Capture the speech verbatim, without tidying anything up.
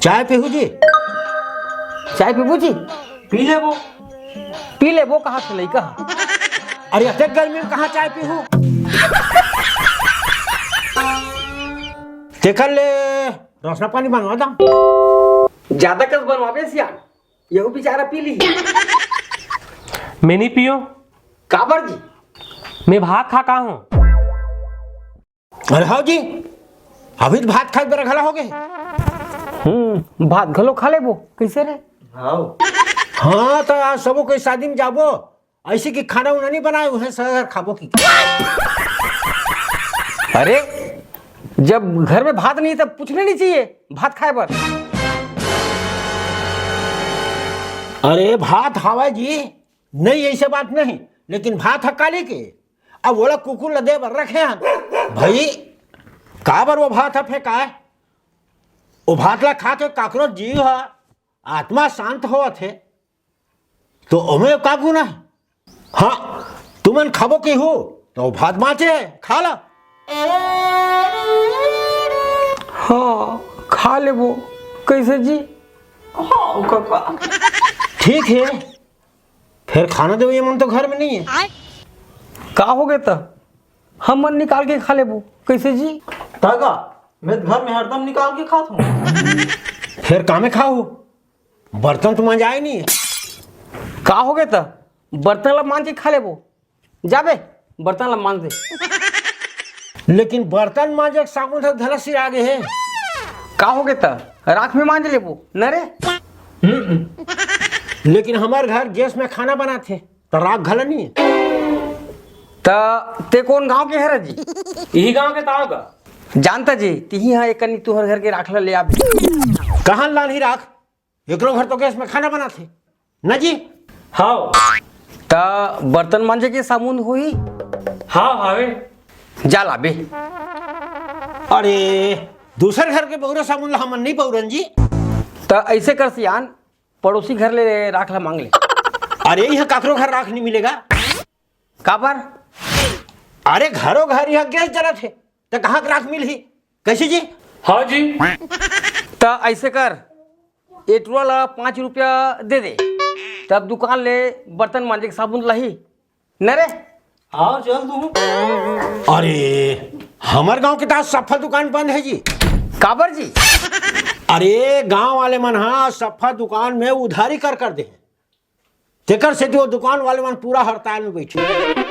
चाय पीहू जी? चाय पीबू जी? पी लेबो। पी लेबो कहा से लइका? अरे, अतेक गर्मी में कहाँ चाय पीहू? तेकर ले रसना पानी बनवा दा। ज्यादा कस बनवाबे सियान, यहू बेचारा पी ली। मैं नहीं पियो। काबर जी? मैं भात खा का हूँ। अरे हव जी, अभी तो भात खाए बर घला हो गए। हम्म, भात घलो खा लेबो, कैसे रे? हाँ, तो आज सबो कोई शादी में जाबो, ऐसे कि खाना उना नहीं बनाए, उहे सहर खाबो की। अरे, जब घर में भात नहीं तब पूछने नहीं चाहिए भात खाए बर। अरे भात हवय जी, नहीं ऐसे बात नहीं, लेकिन भात ह काली के, अब ओला कुकुर ल दे बर रखे हन। भाई, काबर वो भात ह फेंकाय? वो भात ला खा के काकरो जीव ह, आत्मा शांत होवत हे, तो ओमे का गुना हे? हाँ, तुमन खाबो के हो, तो भात बाँचे हे, खा ला। हाँ, खा लेबो। कैसे जी? हाँ, काका। ठीक हे, फेर खाना देवइया मन तो घर में नहीं हे। का हो गे त? हमन निकाल के खा लेबो। कैसे जी? काका, मैं घर में हरदम निकाल के खात हूँ। फेर का में खाहू? बर्तन तो मांजाए नहीं हे। का हो गे त? बर्तन ला मांज के खा लेबो। जाबे, बर्तन ला मांज दे। लेकिन बर्तन मांजे के साबुन से धला सिरा गे हे। का हो गे त? राख में मांज लेबो, न रे? लेकिन हमार घर गैस में खाना बनाथे, त राख घला नहीं हे। त ते कौन गांव के हरे जी? इही गांव के ताव का? जानता जी, तिही हा एक कनी तुहर घर के राख ला ले आबे। कहाँ लानही राख? एकरो घर तो गैस में खाना बनाथे, ना जी? हाँ। त बर्तन मांजे के साबुन होही? हाँ, हावे। जा लाबे। अरे, दूसर घर के बउरा साबुन ला हमन नहीं बउरन जी। त ऐसे कर सियान, पड़ोसी घर ले राख ला मांग ले। अरे, यहाँ काकरो घर राख नहीं मिलेगा। काबर? अरे, घरो घर यहाँ गैस जलत हे, त कहाँ के राख मिलही? कैसे जी? हाँ जी। त ऐसे कर, ए टुरा ला पाँच रुपया दे दे, तब दुकान ले बर्तन मांजे के साबुन लाही। न रे? हाँ, चल तू। अरे, हमर गांव के तो आज सफा दुकान बंद हे जी। काबर जी? अरे, गांव वाले मन हा सफा दुकान में उधारी कर कर दे, तेकर सेती वो दुकान वाले मन पूरा हड़ताल में बैठे।